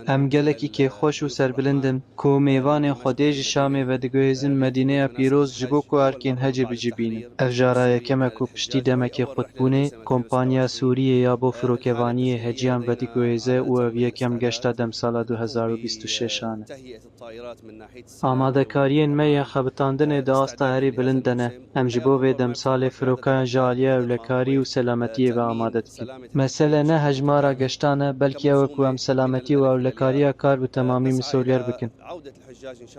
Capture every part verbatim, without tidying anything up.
Em gelekî kêfxweş û serbilind in ku mêvanên Xwedê ji Şamê vediguhêzin Medîneya Pîroz ji bo ku erkên hecê bicibînin. Ev jara yekem e ku piştî demekê qutbûnê, kompanya Sûriyê ya bo firokevaniyê heciyan vediguhêze û ev yekem geşta demsala du hezar û bîst û şeş an e. Amadekariyên me ya xebitandinê di asta herî bilind de ne. Em ji bo vê demsalê firokayan ji aliyê ewlekarî û selametiyê ve amade dikin. Mesele ne hejmara geştan e, belkî ew e ku em selametî û ewlekariya kar bi temamî misoger bikin.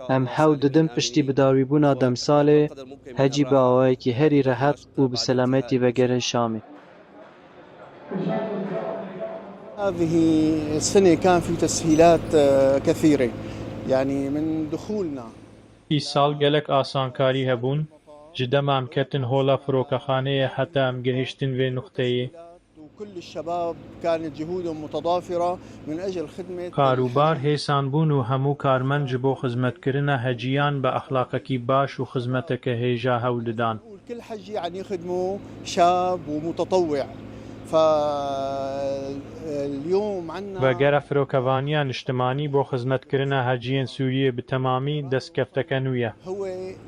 Em hewl didin piştî bidarîbûna demsalê hecî bi awayekî herî rehet û bi selametî vegerin Şamê. هذه السنة كان في تسهيلات آه، كثيرة، يعني من دخولنا. Îsal gelek asankarî hebûn, ji dema em ketin hola firokexaneyê heta em gihiştin vê nuqteyê. وكل الشباب كانت جهودهم متضافرة من أجل خدمة Karûbar hêsan bûn û hemû karmend ji bo xizmetkirina heciyan bi exlaqekî baş û xizmeteke hêja hewl didan. كل حجي عم يخدموا شاب ومتطوع. فاليوم عنا Vegera firokevaniya niştimanî bo xizmetkirina heciyên Sûriyê bi temamî destkefteke nû ye. هو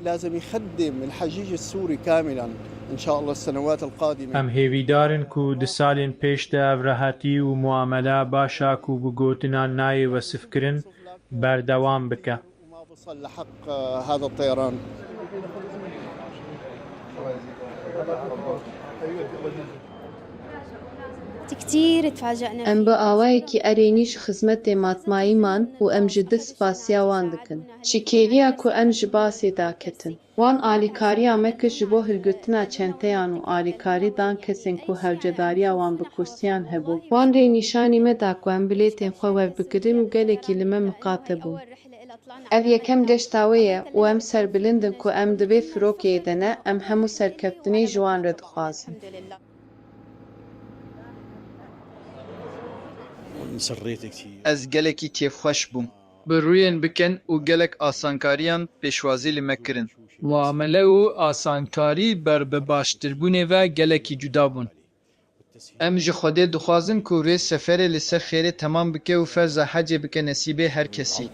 لازم يخدم الحجيج السوري كاملا إن شاء الله السنوات القادمة. Em hêvîdar in ku di salên pêş de ev rehetî û muamela başa ku bi gotinan nayê wesifkirin berdewam bike. وما بصل لحق هذا الطيران. كتير تفاجئنا Em bi awayekî erênî ji xizmetê matmayî man û em ji dil spasiya wan dikin. Şikêriya ku em ji basê daketin. Wan alîkariya me kir ji bo hilgirtina çenteyan û alîkarî dan kesên ku hewcedariya wan bi kursiyan hebû. Wan rê nîşanî me da ku em bilêtên xwe werbigirin û gelekî li me miqate bûn. Ev yekem geşta wê ye û em serbilind in ku em di vê firokeyê de ne, em hemû serkeftinê ji wan re dixwazin. Ez gelekî kêfxweş bûm. Bi rûyên bikin û gelek asankariyan pêşwazî li me kirin. Muamele û asankarî ber bi baştirbûnê ve gelekî cuda bûn. Em ji Xwedê dixwazin ku rê seferê li ser xêrê temam bike û ferza hecê bike nesîbê her kesî.